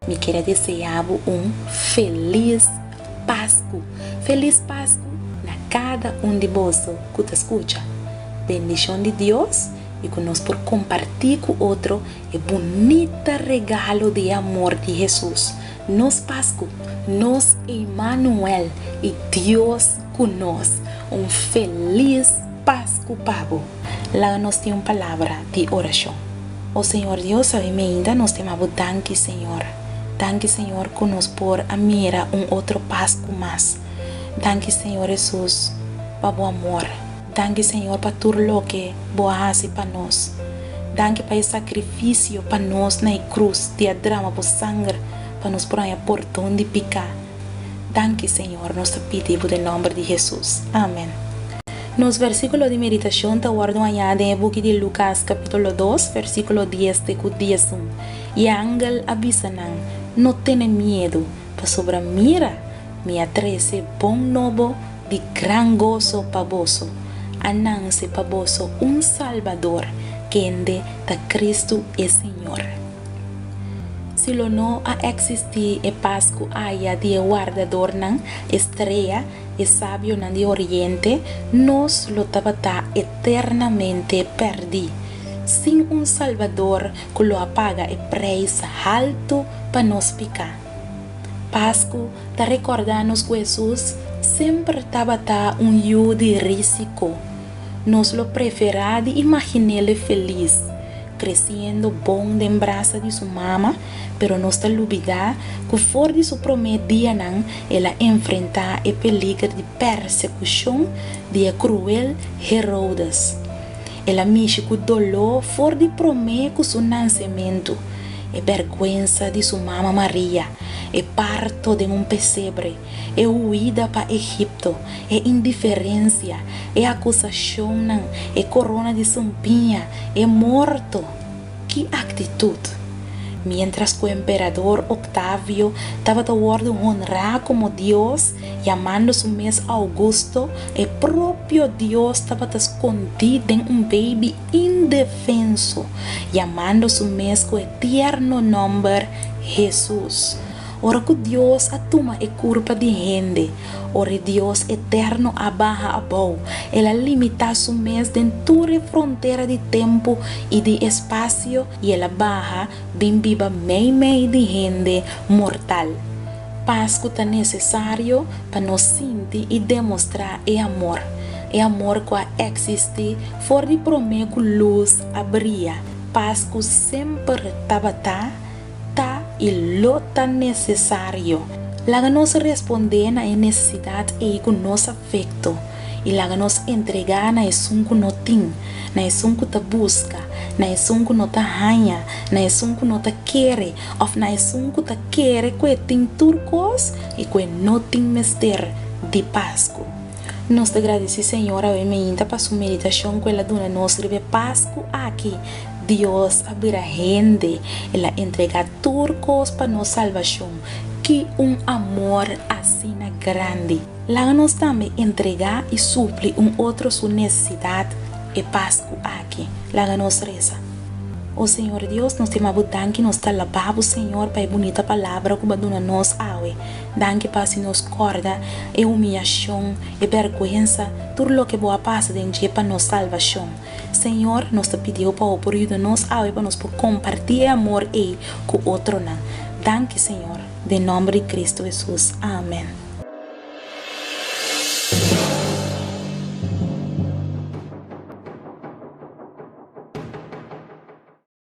Mi kier a desea bo un felis Pasku. Felis Pasku na kada un di boso ku ta skucha. Bendishon di Dios i ku nos por kompartí ku otro e bunita regalo di e amor di Hesus, nos Pasku, nos Emanuel i Dios ku nos. Un felis Pasku pa bo. Laga nos tin un palabra di orashon. O Señor Dios, awe meinda nos ta yama bo danki, Señor. Danki, Señor, ku nos por a mira un otro Pasku mas. Danki, Señor Hesus, pa bo amor. Danki, Señor, pa tur loke bo a hasi pa nos. Danki pa e sakrifisio pa nos na e krus di a drama bo sanger pa nos por haña pordon di piká. Danki, Señor, nos ta pidi bo den nòmber di Hesus. Amen. Nos versíkulo di meditashon ta wòrdu hañá den e buki di Lukas kapítulo dos, versíkulo dies te ku diesun. I e angel a bisa nan, No tene miedu, pasobra mira, mi a trese bon nobo di gran goso pa boso. A nanse pa boso un Salbador, kende ta Kristu e Señor. Si lo no a eksistí e Pasku aya di e wardadornan, e strea, e sabionan di Oriente, nos lo tabata eternamente pèrdí, sin un Salbador ku lo a paga e preis haltu pa nos piká. Pasku ta rekordá nos ku Hesus semper tabata un yu di rísiko. Nos lo preferá di imagin'é felis, kresiendo bon den brasa di su mama, pero nos ta lubidá ku for di su promé dianan el a enfrentá e peliger di persekushon di e kruel Herodes. El a mishi ku doló for di promé ku su nansementu, e bèrgwensa di su mama Maria, e parto den un pesebre, e huida pa Egipto, e indiferensia, e akusashonnan, e korona di sumpiña, e morto. Ki aktitut! Miéntras ku emperador Oktavio tabata wòrdu honrá komo dios, yamando su mes Augusto, e propio dios tabata skondí den un beibi indefenso, yamando su mes ku e tierno nòmber Hesus. Ora ku Dios a tuma e kurpa di hende, ora e Dios eterno a baha abou, el a limitá su mes den tur e frontera di tempu i di espasio i el a baha bin biba meimei di hende mortal. Pasku ta nesesario pa nos sinti i demostrá e amor, e amor ku a eksistí for di promé ku lus a bria. Pasku semper tabata Ta i lo ta nesesario. Laga nos respondé na e nesesidat ei ku nos afekto, i laga nos entregá na esun ku no tin, na esun ku ta buska, na esun ku no ta haña, na esun ku no ta kere, òf na esun ku ta kere ku e tin tur kos i ku e no tin mester di Pasku. Nos ta gradisí Señor awe meinta pa su meditashon ku el a duna nos riba e Pasku aki. Dios a bira hende, el a entregá tur kos pa nos salbashon. Ki un amor asina grandi! Laga nos tambe entregá i supli un otro su nesesidat e Pasku aki. Laga nos resa. O Señor Dios, nos ta bo danki, nos ta alabá bo, Señor, pa e bunita palabra ku bo a duna nos awe. Danki pa hasi nos kòrda e humiyashon, e bèrgwensa, tur loke bo a pasa den dje pa nos salbashon. Señor, nos ta pidiu pa bo por yuda nos awe pa nos por kompartí e amor ei ku otronan. Danki, Señor, den nòmber di Kristu Hesus. Amen.